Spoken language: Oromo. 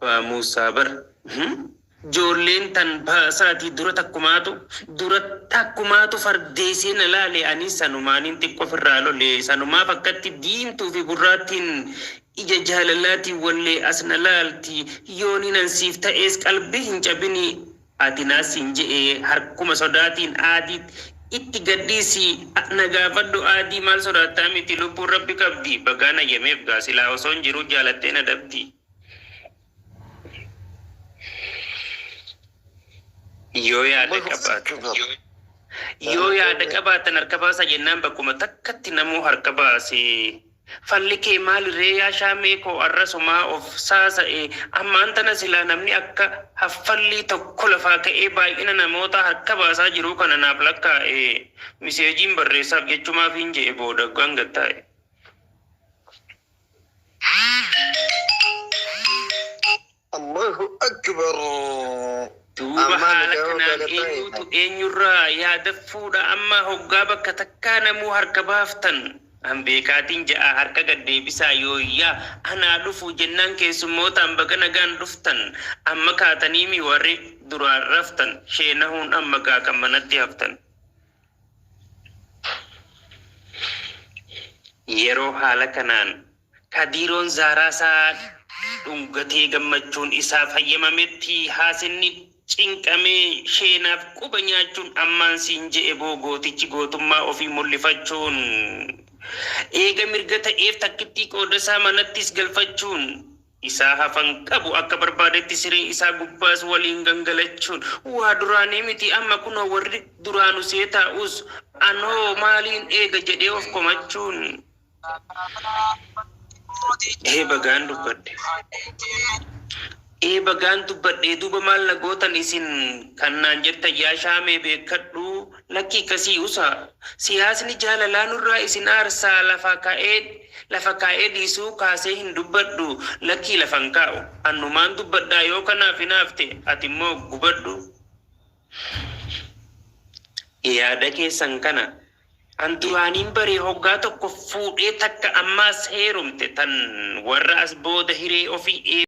Abbaa Muusaa bar. Joolleen tan baasaatii dura takkumaatu dura takkumaatu fardeessee na laale anis sanumaaniin xiqqo ofirraa lole sanumaaf akkatti diimtuu fi gurraattiin ija jaalalaatiin wallee as na laalti yooniin an siif ta'ees qalbii hin cabini ati naas siin je'e harkuma sodaatiin aadii itti gadhiisi na gaafadhu aadii maal sodaattaa miti lubbuun rabbi qabdi bagaan hayyameef gaa silaa osoon jiruu jaalattee na dhabdi. Yoo yaada Allahu qabaatan akbar. yoo yaada qabaatan harka baasaa jennaan bakkuma takkatti namuu harka baase. Falli kee maalirree yaa shaamee koo arrasumaa of saasa'e ammaan tana silaa namni akka haffallii tokko lafaa ka'ee baay'ina namoota harka baasaa jiruu kana naaf lakkaa'e miseejiin barreessaaf jechumaafiin je'e booda hoggaan gad taa'e. Allahu akbar. Duuba Ammaan haala gahoo kanaan galataa eenyuutu eenyurraa yaada fuudha amma hoggaa bakka takkaa namuu harka baaftan. An beekaatiin ja'a harka gad deebisaa yooyyaa anaa dhufu jennaan keessummootaan baga nagaan dhuftan amma kaataniimi warri duraan raftan sheenahuun amma gaa kan manatti haftan. Yeroo haala kanaan Kadiiroon Zaaraasaa dhungatee gammachuun isaaf hayyamametti haasinni cinqamee sheenaaf quba nyaachuun ammaan siin je'e boo gootichi gootummaa ofii mul'ifachuun eega mirga ta'eef takkittii qoodasaa manattis galfachuun isaa hafan qabu akka barbaadetti siree isaa gubbaas waliin gangalachuun waa duraanii miti amma kunoo warri duraanu see taa'us anoo maaliin eega jedhee of komachuun Ee bagaan dubbadhe. Ee bagaan dubbadhe duuba maal na gootan isin kan naan jettan yaa shaamee beekkadhu lakkii akkasii usaa. Siyaasni jaalalaa nurraa isin aarsaa lafa ka'ee lafa kaa'ee dhiisuu kaasee hin dubbadhu lakkii lafa hin kaa'u. Annumaan dubbadhaa yoo kanaaf hinaafte ati immoo gubadhu. Yaada keessan kana An duraaniin bare hoggaa tokko fuudhee takka ammaas heerumte tan warra as booda hiree ofii